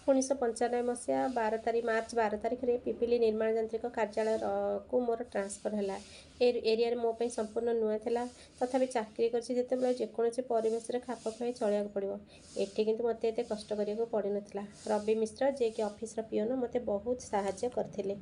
1995 ମସିହା 12 ତାରିଖ, ମାର୍ଚ୍ଚ 12 ତାରିଖରେ ପିପିଲି ନିର୍ମାଣ ଯାନ୍ତ୍ରିକ କାର୍ଯ୍ୟାଳୟକୁ ମୋର ଟ୍ରାନ୍ସଫର ହେଲା। ଏ ଏରିଆରେ ମୋ ପାଇଁ ସମ୍ପୂର୍ଣ୍ଣ ନୂଆ ଥିଲା। ତଥାପି ଚାକିରି କରିଛି ଯେତେବେଳେ ଯେକୌଣସି ପରିବେଶରେ ଖାପ ଖୁଆଇ ଚଳିବାକୁ ପଡ଼ିବ। ଏଠି କିନ୍ତୁ ମୋତେ ଏତେ କଷ୍ଟ କରିବାକୁ ପଡ଼ିନଥିଲା। ରବି ମିଶ୍ର, ଯିଏକି ଅଫିସର ପିଅନ, ମୋତେ ବହୁତ ସାହାଯ୍ୟ କରିଥିଲେ।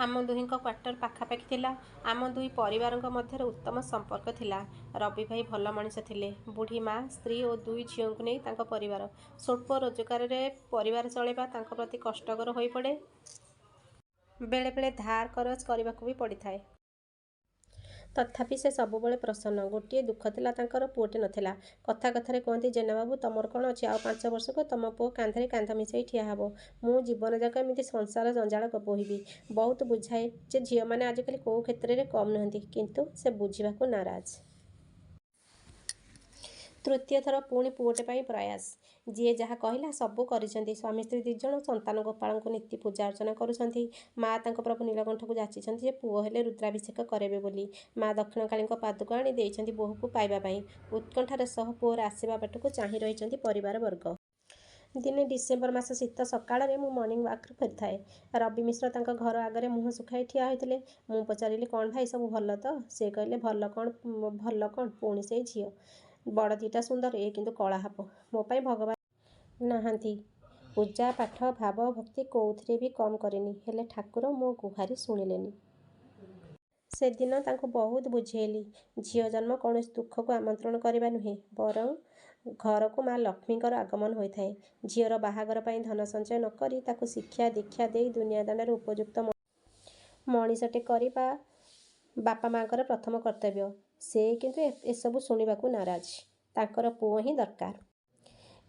ଆମ ଦୁହିଁଙ୍କ କ୍ୱାର୍ଟର ପାଖାପାଖି ଥିଲା। ଆମ ଦୁଇ ପରିବାରଙ୍କ ମଧ୍ୟରେ ଉତ୍ତମ ସମ୍ପର୍କ ଥିଲା। ରବି ଭାଇ ଭଲ ମଣିଷ ଥିଲେ। ବୁଢ଼ୀ ମା, ସ୍ତ୍ରୀ ଓ ଦୁଇ ଝିଅଙ୍କୁ ନେଇ ତାଙ୍କ ପରିବାର। ସ୍ୱଳ୍ପ ରୋଜଗାରରେ ପରିବାର ଚଳାଇବା ତାଙ୍କ ପ୍ରତି କଷ୍ଟକର ହୋଇପଡ଼େ। ବେଳେବେଳେ ଧାର କରଜ କରିବାକୁ ବି ପଡ଼ିଥାଏ। ତଥାପି ସେ ସବୁବେଳେ ପ୍ରସନ୍ନ। ଗୋଟିଏ ଦୁଃଖ ଥିଲା ତାଙ୍କର, ପୁଅଟେ ନଥିଲା। କଥା କଥାରେ କୁହନ୍ତି, ଜେନାବାବୁ, ତମର କ'ଣ ଅଛି, ଆଉ 5 ବର୍ଷକୁ ତମ ପୁଅ କାନ୍ଧରେ କାନ୍ଧ ମିଶାଇ ଠିଆ ହେବ। ମୁଁ ଜୀବନଯାକ ଏମିତି ସଂସାର ଜଞ୍ଜାଳ ବୋହିବି। ବହୁତ ବୁଝାଏ ଯେ ଝିଅମାନେ ଆଜିକାଲି କୋଉ କ୍ଷେତ୍ରରେ କମ୍ ନୁହନ୍ତି। କିନ୍ତୁ ସେ ବୁଝିବାକୁ ନାରାଜ। ତୃତୀୟ ଥର ପୁଣି ପୁଅଟେ ପାଇଁ ପ୍ରୟାସ। ଯିଏ ଯାହା କହିଲା ସବୁ କରିଛନ୍ତି। ସ୍ୱାମୀ ସ୍ତ୍ରୀ ଦି'ଜଣ ସନ୍ତାନ ଗୋପାଳଙ୍କୁ ନିତି ପୂଜା ଅର୍ଚ୍ଚନା କରୁଛନ୍ତି। ମା ତାଙ୍କ ପ୍ରଭୁ ନୀଳକଣ୍ଠଙ୍କୁ ଯାଚିଛନ୍ତି ଯେ ପୁଅ ହେଲେ ରୁଦ୍ରାଭିଷେକ କରାଇବେ ବୋଲି। ମା ଦକ୍ଷିଣକାଳୀଙ୍କ ପାଦୁକ ଆଣି ଦେଇଛନ୍ତି ବୋହୂକୁ ପାଇବା ପାଇଁ। ଉତ୍କଣ୍ଠାର ସହ ପୁଅର ଆସିବା ବାଟକୁ ଚାହିଁ ରହିଛନ୍ତି ପରିବାରବର୍ଗ। ଦିନେ ଡିସେମ୍ବର ମାସ ଶୀତ ସକାଳରେ ମୁଁ ମର୍ଣ୍ଣିଂ ୱାକ୍ରୁ ଫେରୁଥାଏ। ରବି ମିଶ୍ର ତାଙ୍କ ଘର ଆଗରେ ମୁହଁ ଶୁଖାଇ ଠିଆ ହୋଇଥିଲେ। ମୁଁ ପଚାରିଲି, କ'ଣ ଭାଇ, ସବୁ ଭଲ ତ? ସେ କହିଲେ, ଭଲ କ'ଣ, ଭଲ କ'ଣ, ପୁଣି ସେଇ ଝିଅ। ବଡ଼ ଦି'ଟା ସୁନ୍ଦର, ଏ କିନ୍ତୁ କଳା ସାପ। ମୋ ପାଇଁ ଭଗବାନ ନାହାନ୍ତି। ପୂଜା ପାଠ, ଭାବ ଭକ୍ତି କୋଉଥିରେ ବି କମ୍ କରିନି। ହେଲେ ଠାକୁର ମୋ ଗୁହାରି ଶୁଣିଲେନି। ସେଦିନ ତାଙ୍କୁ ବହୁତ ବୁଝେଇଲି। ଝିଅ ଜନ୍ମ କୌଣସି ଦୁଃଖକୁ ଆମନ୍ତ୍ରଣ କରିବା ନୁହେଁ, ବରଂ ଘରକୁ ମା ଲକ୍ଷ୍ମୀଙ୍କର ଆଗମନ ହୋଇଥାଏ। ଝିଅର ବାହାଘର ପାଇଁ ଧନ ସଞ୍ଚୟ ନ କରି ତାକୁ ଶିକ୍ଷା ଦୀକ୍ଷା ଦେଇ ଦୁନିଆ ଦାଣ୍ଡରେ ଉପଯୁକ୍ତ ମଣିଷଟେ କରିବା ବାପା ମାଆଙ୍କର ପ୍ରଥମ କର୍ତ୍ତବ୍ୟ। ସେ କିନ୍ତୁ ଏସବୁ ଶୁଣିବାକୁ ନାରାଜ। ତାଙ୍କର ପୁଅ ହିଁ ଦରକାର।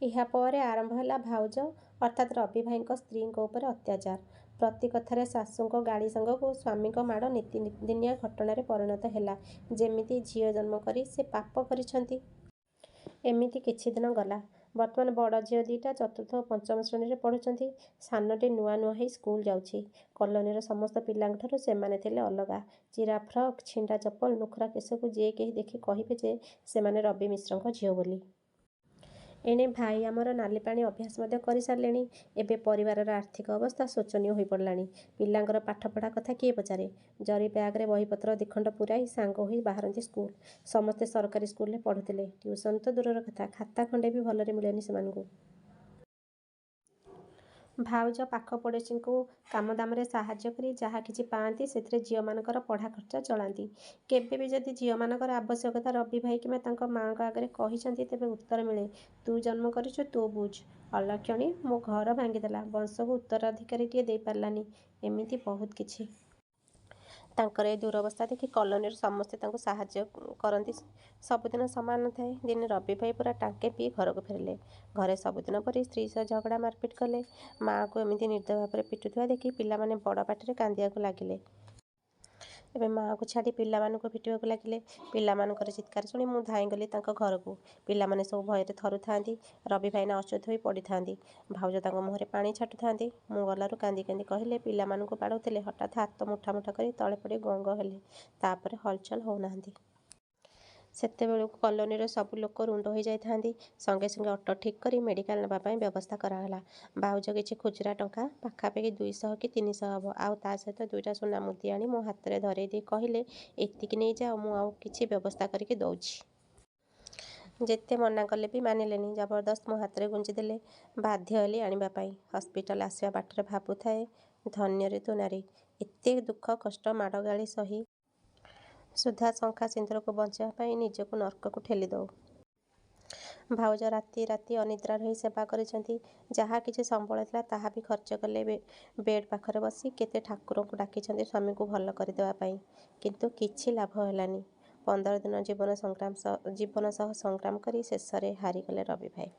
ଏହାପରେ ଆରମ୍ଭ ହେଲା ଭାଉଜ ଅର୍ଥାତ୍ ରବି ଭାଇଙ୍କ ସ୍ତ୍ରୀଙ୍କ ଉପରେ ଅତ୍ୟାଚାର। ପ୍ରତି କଥାରେ ଶାଶୁଙ୍କ ଗାଳି ସାଙ୍ଗକୁ ସ୍ୱାମୀଙ୍କ ମାଡ଼ ନିତିଦିନିଆ ଘଟଣାରେ ପରିଣତ ହେଲା। ଯେମିତି ଝିଅ ଜନ୍ମ କରି ସେ ପାପ କରିଛନ୍ତି। ଏମିତି କିଛିଦିନ ଗଲା। ବର୍ତ୍ତମାନ ବଡ଼ ଝିଅ ଦି'ଟା ଚତୁର୍ଥ ଓ ପଞ୍ଚମ ଶ୍ରେଣୀରେ ପଢ଼ୁଛନ୍ତି। ସାନଟି ନୂଆ ନୂଆ ହେଇ ସ୍କୁଲ ଯାଉଛି। କଲୋନୀର ସମସ୍ତ ପିଲାଙ୍କଠାରୁ ସେମାନେ ଥିଲେ ଅଲଗା। ଚିରା ଫ୍ରକ୍, ଛିଣ୍ଡା ଚପଲ, ନୁଖୁରା କେଶକୁ ଯେ କେହି ଦେଖି କହିବେ ଯେ ସେମାନେ ରବି ମିଶ୍ରଙ୍କ ଝିଅ ବୋଲି। ଏଣେ ଭାଇ ଆମର ନାଲିପାଣି ଅଭ୍ୟାସ ମଧ୍ୟ କରିସାରିଲେଣି। ଏବେ ପରିବାରର ଆର୍ଥିକ ଅବସ୍ଥା ଶୋଚନୀୟ ହୋଇପଡ଼ିଲାଣି। ପିଲାଙ୍କର ପାଠପଢ଼ା କଥା କିଏ ପଚାରେ? ଜରି ବ୍ୟାଗରେ ବହିପତ୍ର ଦି'ଖଣ୍ଡ ପୂରାଇ ସାଙ୍ଗ ହୋଇ ବାହାରନ୍ତି ସ୍କୁଲ। ସମସ୍ତେ ସରକାରୀ ସ୍କୁଲରେ ପଢ଼ୁଥିଲେ। ଟ୍ୟୁସନ ତ ଦୂରର କଥା, ଖାତା ଖଣ୍ଡେ ବି ଭଲରେ ମିଳେନି ସେମାନଙ୍କୁ। ଭାଉଜ ପାଖ ପଡ଼ୋଶୀଙ୍କୁ କାମଦାମରେ ସାହାଯ୍ୟ କରି ଯାହା କିଛି ପାଆନ୍ତି ସେଥିରେ ଝିଅମାନଙ୍କର ପଢ଼ା ଖର୍ଚ୍ଚ ଚଳାନ୍ତି। କେବେ ବି ଯଦି ଝିଅମାନଙ୍କର ଆବଶ୍ୟକତା ରବି ଭାଇ କିମ୍ବା ତାଙ୍କ ମାଆଙ୍କ ଆଗରେ କହିଛନ୍ତି, ତେବେ ଉତ୍ତର ମିଳେ, ତୁ ଜନ୍ମ କରିଛୁ, ତୁ ବୁଝ। ଅଲକ୍ଷଣୀ ମୋ ଘର ଭାଙ୍ଗିଦେଲା, ବଂଶକୁ ଉତ୍ତରାଧିକାରୀଟିଏ ଦେଇପାରିଲାନି, ଏମିତି ବହୁତ କିଛି। ତାଙ୍କର ଏ ଦୁରବସ୍ଥା ଦେଖି କଲୋନୀର ସମସ୍ତେ ତାଙ୍କୁ ସାହାଯ୍ୟ କରନ୍ତି। ସବୁଦିନ ସମାନ ନଥାଏ। ଦିନେ ରବି ଭାଇ ପୂରା ଟାଙ୍କେ ପିଇ ଘରକୁ ଫେରିଲେ। ଘରେ ସବୁଦିନ ପରି ସ୍ତ୍ରୀ ସହ ଝଗଡ଼ା ମାରପିଟ୍ କଲେ। ମାଆକୁ ଏମିତି ନିର୍ଦ୍ଦୟ ଭାବରେ ପିଟୁଥିବା ଦେଖି ପିଲାମାନେ ବଡ଼ ପାଟିରେ କାନ୍ଦିବାକୁ ଲାଗିଲେ। ଏବେ ମାଆକୁ ଛାଡ଼ି ପିଲାମାନଙ୍କୁ ପିଟିବାକୁ ଲାଗିଲେ। ପିଲାମାନଙ୍କର ଚିତ୍କାର ଶୁଣି ମୁଁ ଧାଇଁଗଲି ତାଙ୍କ ଘରକୁ। ପିଲାମାନେ ସବୁ ଭୟରେ ଥରୁଥାନ୍ତି। ରବି ଭାଇନା ଅଚେତ ହୋଇ ପଡ଼ିଥାନ୍ତି। ଭାଉଜ ତାଙ୍କ ମୁହଁରେ ପାଣି ଛାଟୁଥାନ୍ତି। ମୁଁ ଗଲାରୁ କାନ୍ଦି କାନ୍ଦି କହିଲେ, ପିଲାମାନଙ୍କୁ ବାଡ଼ଉଥିଲେ, ହଠାତ୍ ହାତ ମୁଠା ମୁଠା କରି ତଳେ ପଡ଼ି ଗଁ ଗଁ ହେଲେ, ତା'ପରେ ହଲଚଲ ହେଉନାହାନ୍ତି। ସେତେବେଳକୁ କଲୋନୀର ସବୁ ଲୋକ ରୁଣ୍ଡ ହୋଇଯାଇଥାନ୍ତି। ସଙ୍ଗେ ସଙ୍ଗେ ଅଟୋ ଠିକ୍ କରି ମେଡ଼ିକାଲ ନେବା ପାଇଁ ବ୍ୟବସ୍ଥା କରାଗଲା। ଭାଉଜ କିଛି ଖୁଚୁରା ଟଙ୍କା, ପାଖାପାଖି 200 କି 300 ହେବ, ଆଉ ତା' ସହିତ ଦୁଇଟା ସୁନା ମୁଦି ଆଣି ମୋ ହାତରେ ଧରାଇ ଦେଇ କହିଲେ, ଏତିକି ନେଇଯାଅ, ମୁଁ ଆଉ କିଛି ବ୍ୟବସ୍ଥା କରିକି ଦେଉଛି। ଯେତେ ମନା କଲେ ବି ମାନିଲେନି। ଜବରଦସ୍ତ ମୋ ହାତରେ ଗୁଞ୍ଜିଦେଲେ। ବାଧ୍ୟ ହେଲି ଆଣିବା ପାଇଁ। ହସ୍ପିଟାଲ ଆସିବା ବାଟରେ ଭାବୁଥାଏ, ଧନ୍ୟରେ ତୁ ନାରୀ! ଏତେ ଦୁଃଖ କଷ୍ଟ, ମାଡ଼ ଗାଳି ସହି ସୁଦ୍ଧା ଶଙ୍ଖା ସିନ୍ଦୂରକୁ ବଞ୍ଚାଇବା ପାଇଁ ନିଜକୁ ନର୍କକୁ ଠେଲିଦେଉ। ଭାଉଜ ରାତି ରାତି ଅନିଦ୍ରା ରହି ସେବା କରିଛନ୍ତି। ଯାହା କିଛି ସମ୍ବଳ ଥିଲା ତାହା ବି ଖର୍ଚ୍ଚ କଲେ। ବେଡ୍ ପାଖରେ ବସି କେତେ ଠାକୁରଙ୍କୁ ଡାକିଛନ୍ତି ସ୍ୱାମୀଙ୍କୁ ଭଲ କରିଦେବା ପାଇଁ। କିନ୍ତୁ କିଛି ଲାଭ ହେଲାନି। 15 ଦିନ ଜୀବନ ସହ ସଂଗ୍ରାମ କରି ଶେଷରେ ହାରିଗଲେ ରବି ଭାଇ।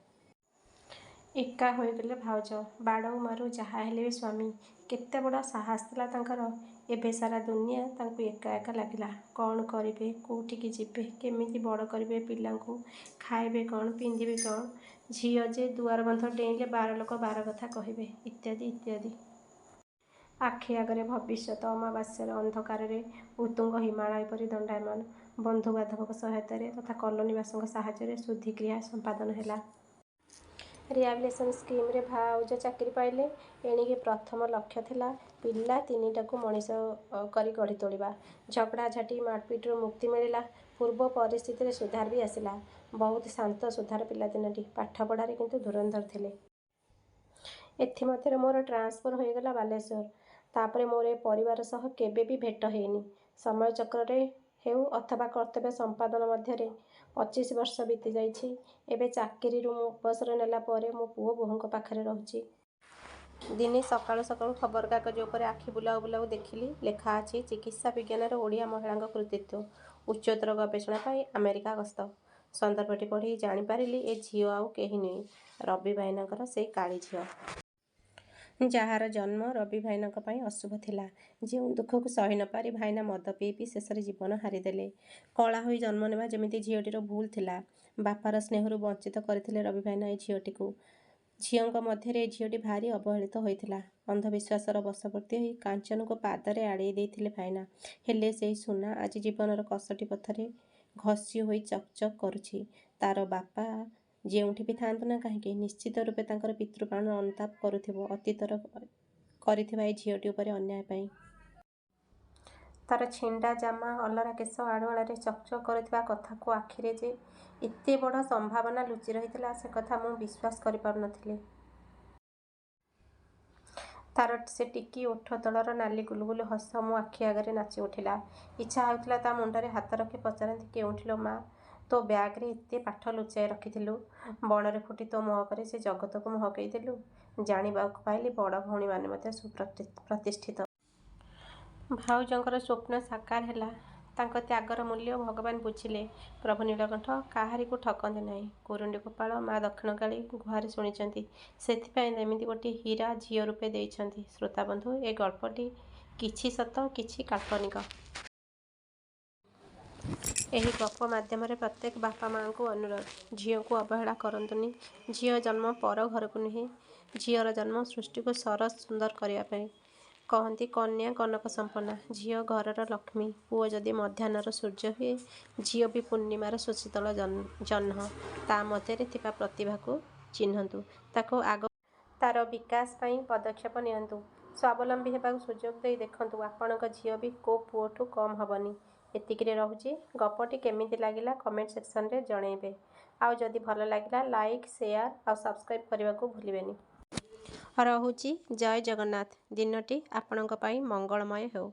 ଏକା ହୋଇଗଲେ ଭାଉଜ। ବାଡ଼ଉ ମାରୁ ଯାହା ହେଲେ ବି ସ୍ୱାମୀ। କେତେ ବଡ଼ ସାହସ ଥିଲା ତାଙ୍କର! ଏବେ ସାରା ଦୁନିଆ ତାଙ୍କୁ ଏକା ଏକା ଲାଗିଲା। କ'ଣ କରିବେ, କୋଉଠିକି ଯିବେ, କେମିତି ବଡ଼ କରିବେ ପିଲାଙ୍କୁ, ଖାଇବେ କ'ଣ, ପିନ୍ଧିବେ କ'ଣ, ଝିଅ ଯେ ଦୁଆର ବନ୍ଧ ଡେଇଁଲେ ବାର ଲୋକ ବାର କଥା କହିବେ, ଇତ୍ୟାଦି ଇତ୍ୟାଦି। ଆଖି ଆଗରେ ଭବିଷ୍ୟତ ଅମାବାସ୍ୟାର ଅନ୍ଧକାରରେ ଉତ୍ତୁଙ୍ଗ ହିମାଳୟ ପରି ଦଣ୍ଡାୟମାନ। ବନ୍ଧୁବାନ୍ଧବଙ୍କ ସହାୟତାରେ ତଥା କଲୋନୀବାସୀଙ୍କ ସାହାଯ୍ୟରେ ଶୁଦ୍ଧିକ୍ରିୟା ସମ୍ପାଦନ ହେଲା। ରିହାବିଲିଟେସନ୍ ସ୍କିମ୍‌ରେ ଭାଉଜ ଚାକିରି ପାଇଲେ। ଏଣିକି ପ୍ରଥମ ଲକ୍ଷ୍ୟ ଥିଲା ପିଲା ତିନିଟାକୁ ମଣିଷ କରି ଗଢ଼ି ତୋଳିବା। ଝଗଡ଼ାଝାଟି, ମାଡ଼ପିଟରୁ ମୁକ୍ତି ମିଳିଲା। ପୂର୍ବ ପରିସ୍ଥିତିରେ ସୁଧାର ବି ଆସିଲା। ବହୁତ ଶାନ୍ତ ସୁଧାର ପିଲା ତିନୋଟି। ପାଠପଢ଼ାରେ କିନ୍ତୁ ଧୁରନ୍ଧର ଥିଲେ। ଏଥିମଧ୍ୟରେ ମୋର ଟ୍ରାନ୍ସଫର ହୋଇଗଲା ବାଲେଶ୍ୱର। ତା'ପରେ ମୋର ଏ ପରିବାର ସହ କେବେ ବି ଭେଟ ହେଇନି। ସମୟ ଚକ୍ରରେ ହେଉ ଅଥବା କର୍ତ୍ତବ୍ୟ ସମ୍ପାଦନ ମଧ୍ୟରେ 25 ବର୍ଷ ବିତିଯାଇଛି। ଏବେ ଚାକିରିରୁ ମୁଁ ଅବସର ନେଲା ପରେ ମୁଁ ପୁଅ ବୋହୂଙ୍କ ପାଖରେ ରହୁଛି। ଦିନେ ସକାଳୁ ସକାଳୁ ଖବରକାଗଜ ଉପରେ ଆଖି ବୁଲାଉ ବୁଲାଉ ଦେଖିଲି, ଲେଖାଅଛି ଚିକିତ୍ସା ବିଜ୍ଞାନରେ ଓଡ଼ିଆ ମହିଳାଙ୍କ କୃତିତ୍ୱ, ଉଚ୍ଚତର ଗବେଷଣା ପାଇଁ ଆମେରିକା ଗସ୍ତ। ସନ୍ଦର୍ଭଟି ପଢ଼ି ଜାଣିପାରିଲି ଏ ଝିଅ ଆଉ କେହି ନୁହେଁ, ରବି ଭାଇନାଙ୍କର ସେଇ କାଳୀ ଝିଅ। ଯାହାର ଜନ୍ମ ରବି ଭାଇନାଙ୍କ ପାଇଁ ଅଶୁଭ ଥିଲା। ଯେଉଁ ଦୁଃଖକୁ ସହି ନ ପାରି ଭାଇନା ମଦ ପିଇ ପିଇ ଶେଷରେ ଜୀବନ ହାରିଦେଲେ। କଳା ହୋଇ ଜନ୍ମ ନେବା ଯେମିତି ଝିଅଟିର ଭୁଲ୍ ଥିଲା। ବାପାର ସ୍ନେହରୁ ବଞ୍ଚିତ କରିଥିଲେ ରବି ଭାଇନା ଏ ଝିଅଟିକୁ। ଝିଅଙ୍କ ମଧ୍ୟରେ ଏ ଝିଅଟି ଭାରି ଅବହେଳିତ ହୋଇଥିଲା। ଅନ୍ଧବିଶ୍ୱାସର ବଶବର୍ତ୍ତୀ ହୋଇ କାଞ୍ଚନକୁ ପାଦରେ ଆଡ଼େଇ ଦେଇଥିଲେ ଭାଇନା। ହେଲେ ସେଇ ସୁନା ଆଜି ଜୀବନର କଷଟି ପଥରେ ଘଷି ହୋଇ ଚକ୍ ଚକ୍ କରୁଛି। ତା'ର ବାପା ଯେଉଁଠି ବି ଥାଆନ୍ତୁ ନା କାହିଁକି, ନିଶ୍ଚିତ ରୂପେ ତାଙ୍କର ପିତୃପ୍ରାଣ ଅନୁତାପ କରୁଥିବ ଅତୀତରେ କରିଥିବା ଏ ଝିଅଟି ଉପରେ ଅନ୍ୟାୟ ପାଇଁ। ତା'ର ଛିଣ୍ଡା ଜାମା, ଅଲରା କେଶ ଆଢ଼ୁଆଳରେ ଚକ୍ ଚକ୍ କରୁଥିବା କଥାକୁ ଆଖିରେ ଯେ ଏତେବଡ଼ ସମ୍ଭାବନା ଲୁଚି ରହିଥିଲା, ସେକଥା ମୁଁ ବିଶ୍ୱାସ କରିପାରୁ ନ ଥିଲି। ତା'ର ସେ ଟିକି ଓଠ ତଳର ନାଲି ଗୁଲୁଗୁଲୁ ହସ ମୋ ଆଖି ଆଗରେ ନାଚିଉଠିଲା। ଇଚ୍ଛା ହେଉଥିଲା ତା' ମୁଣ୍ଡରେ ହାତ ରଖି ପଚାରନ୍ତି, କେଉଁଠି ଲୋ ମା', ତୋ ବ୍ୟାଗରେ ଏତେ ପାଠ ଲୁଚାଇ ରଖିଥିଲୁ? ବଣରେ ଫୁଟି ତୋ ମହକରେ ଯେ ଜଗତକୁ ମହକେଇ ଦେଲୁ। ଜାଣିବାକୁ ପାଇଲି ବଡ଼ ଭଉଣୀମାନେ ମଧ୍ୟ ସୁପ୍ରତିଷ୍ଠିତ। ଭାଉଜଙ୍କର ସ୍ୱପ୍ନ ସାକାର ହେଲା। ତାଙ୍କ ତ୍ୟାଗର ମୂଲ୍ୟ ଭଗବାନ ବୁଝିଲେ। ପ୍ରଭୁ ନୀଳକଣ୍ଠ କାହାରିକୁ ଠକନ୍ତି ନାହିଁ। ଗୁରୁଣ୍ଡି ଗୋପାଳ, ମା' ଦକ୍ଷିଣକାଳୀ ଗୁହାରି ଶୁଣିଛନ୍ତି। ସେଥିପାଇଁ ତ ଏମିତି ଗୋଟିଏ ହୀରା ଝିଅ ରୂପେ ଦେଇଛନ୍ତି। ଶ୍ରୋତାବନ୍ଧୁ, ଏ ଗଳ୍ପଟି କିଛି ସତ, କିଛି କାଳ୍ପନିକ। ଏହି ଗପ ମାଧ୍ୟମରେ ପ୍ରତ୍ୟେକ ବାପା ମାଆଙ୍କୁ ଅନୁରୋଧ, ଝିଅକୁ ଅବହେଳା କରନ୍ତୁନି। ଝିଅ ଜନ୍ମ ପର ଘରକୁ ନୁହେଁ, ଝିଅର ଜନ୍ମ ସୃଷ୍ଟିକୁ ସରସ ସୁନ୍ଦର କରିବା ପାଇଁ। କହନ୍ତି କନ୍ୟା କନକ ସମ୍ପନ୍ନା। ଝିଅ ଘରର ଲକ୍ଷ୍ମୀ। ପୁଅ ଯଦି ମଧ୍ୟାହ୍ନର ସୂର୍ଯ୍ୟ ହୁଏ, ଝିଅ ବି ପୂର୍ଣ୍ଣିମାର ସୁଶୀତଳ ଜହ୍ନ। ତା' ମଧ୍ୟରେ ଥିବା ପ୍ରତିଭାକୁ ଚିହ୍ନନ୍ତୁ, ତାକୁ ଆଗକୁ ତା'ର ବିକାଶ ପାଇଁ ପଦକ୍ଷେପ ନିଅନ୍ତୁ। ସ୍ୱାବଲମ୍ବୀ ହେବାକୁ ସୁଯୋଗ ଦେଇ ଦେଖନ୍ତୁ ଆପଣଙ୍କ ଝିଅ ବି କୋଉ ପୁଅଠୁ କମ୍ ହେବନି। ଏତିକିରେ ରହୁଛି। ଗପଟି କେମିତି ଲାଗିଲା କମେଣ୍ଟ ସେକ୍ସନରେ ଜଣେଇବେ। ଆଉ ଯଦି ଭଲ ଲାଗିଲା, ଲାଇକ୍, ସେୟାର ଆଉ ସବସ୍କ୍ରାଇବ୍ କରିବାକୁ ଭୁଲିବେନି। ରହୁଛି, ଜୟ ଜଗନ୍ନାଥ। ଦିନଟି ଆପଣଙ୍କ ପାଇଁ ମଙ୍ଗଳମୟ ହେଉ।